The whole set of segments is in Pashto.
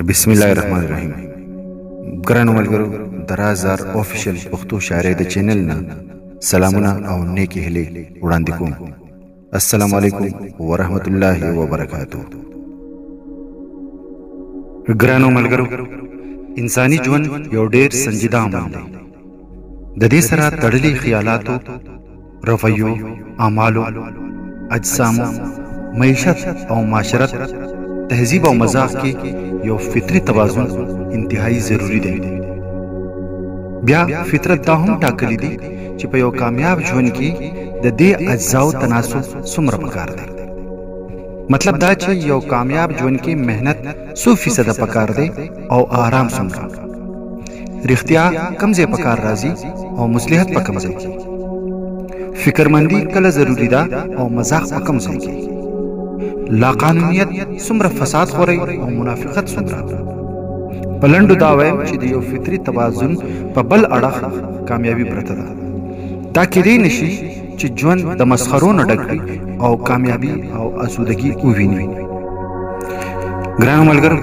بسم الله الرحمن الرحیم. ګرانو ملګرو، د رازدار official پښتو شاعرۍ د چینل نه سلامونه او نیکې هیلې وړاندې کوم. السلام علیکم ورحمت الله وبرکاتو. ګرانو ملګرو، انساني ژوند یو ډیر سنجیده عمل دی. د دې سره تړلي خیالاتو، رویو، اعمالو، اجسامو، معیشت او معاشرت، تهذیب او مذاق کې یو فطري توازن انتهایی ضروری دی. بیا فطرت دا هم ټاکلی دی چې په یو کامیاب ژوند کې د دې اجزاو تناسب څومره پکار دی. مطلب دا چې یو کامیاب ژوند کې محنت څو فیصده پکار دی او آرام څومره، رښتیا کم ځای پکار راځي او مصلحت په کم ځای کې، فکرمندي کله ضروري ده او مزاح په کم ځای کې، لاقانونیت څومره فساد خوري او منافقت څومره. په لنډو دا وایم چې د یو فطري توازن په بل اړخ کامیابي پرته ده. دا کېدی نشي چې ژوند د مسخرو نه ډک وي او کامیابي او آسودګي وویني. ګرانو ملګرو،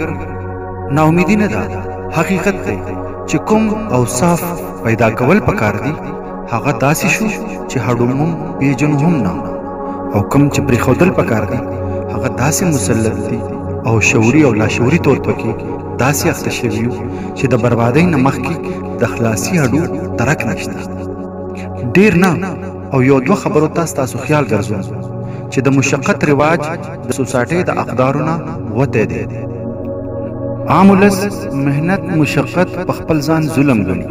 ناامیدي نه ده، حقیقت دی چې کوم اوصاف پیدا کول پکار دي هغه داسې شو چې هډو مونږ پیژنو هم نه، او کوم چې پرېښودل پکار دي هغه داسې مسلط دي او شعوري او لاشعوري طور پکې داسې اخته شوي یو چې د بربادۍ نه مخکې د خلاصي هډو درک نشته. ډیر نه او یو دوه خبرو ته ستاسو خیال ګرځوم چې د مشقت رواج د سوسایټۍ د اقدارو نه وتی دی. عام ولس محنت مشقت په خپل ځان ظلم ګڼي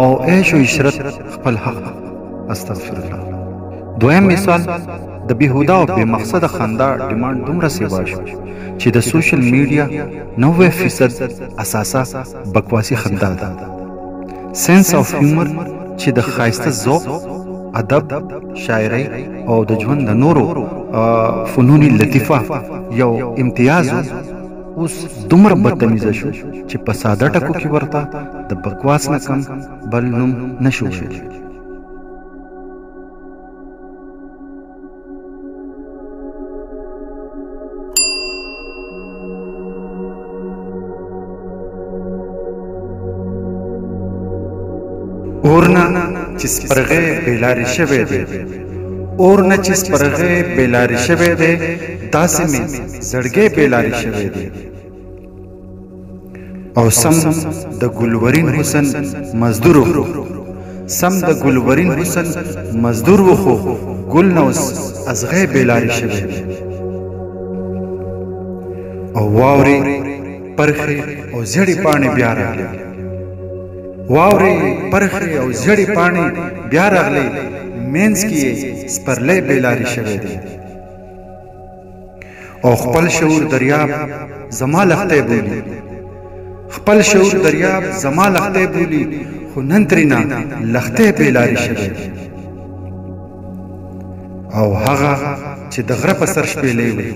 او عیش او عشرت خپل حق. استغفر الله. دویم مثال، د بیهوده او بې مقصده خندا ډیمانډ دومره سیوا شو چې د سوشل میډیا 90% اساسه بکواسي خندا ده. sense of humour چې د ښایسته ذوق، ادب، شاعرۍ او د ژوند د نورو فنون لطیفه یو امتیاز اوس دومره بدتمیزه شو چې په ساده ټکو کې ورته د بکواس نه کم بل نوم نشو ویلی. اور نه چې سپرغی بې لارې شوی دی، اور نه چې سپرغی بې لارې شوی دی، داسې مې زړګی بې لارې شوی دی. او سم د ګلورین حسن مزدور وخو، سم د ګلورین حسن مزدور وخو، ګل نه اوس ازغی بې لارې شوی دی. او واورې، پرخې او زیړې پاڼې بیا راغلې، واورې، پرخې او زیړې پاڼې بیا راغلې، منځ کې یې سپرلی بې لارې شوی دی. او خپل شعور دریاب زما لښتی بولي، خپل شعور دریاب زما لښتی بولي، خو نن ترېنه لښتی بې لارې شوی دی. او هغه چې د غره په سر شپېلۍ وهي،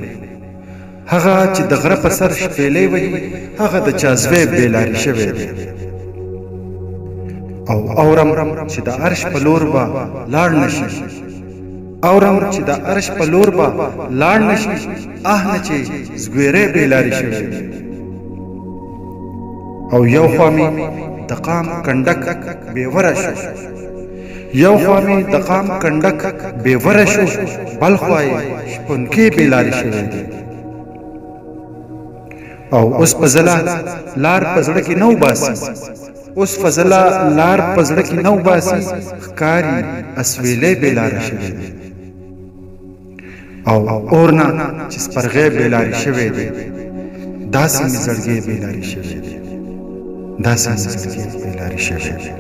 هغه چې د غره په سر شپېلۍ وهي، هغه د چا زوی بې لارې شوی دی. او اورم چې د عرش په لور به لاړ نشي، اورم چې د عرش په لور به لاړ نشي، اه نه چې زګویری بې لارې شوی دی. او یو خوا مې د قام کنډک بېوره شو، یو خوا مې د قام کنډک بېوره شو، بل خوا یې شپونکی بې لارې شوی دی. او اوس په ځله لار په زړه کې نه وباسي، اوس فضله لار په زړه کې نه وباسي، ښکاري اسویلی بې لارې شوی دی. او اور نه چې سپرغی بې لارې شوی دی، داسې مې زړګی بې لارې شوی دی، داسې مې زړګی بې لارې شوی دی.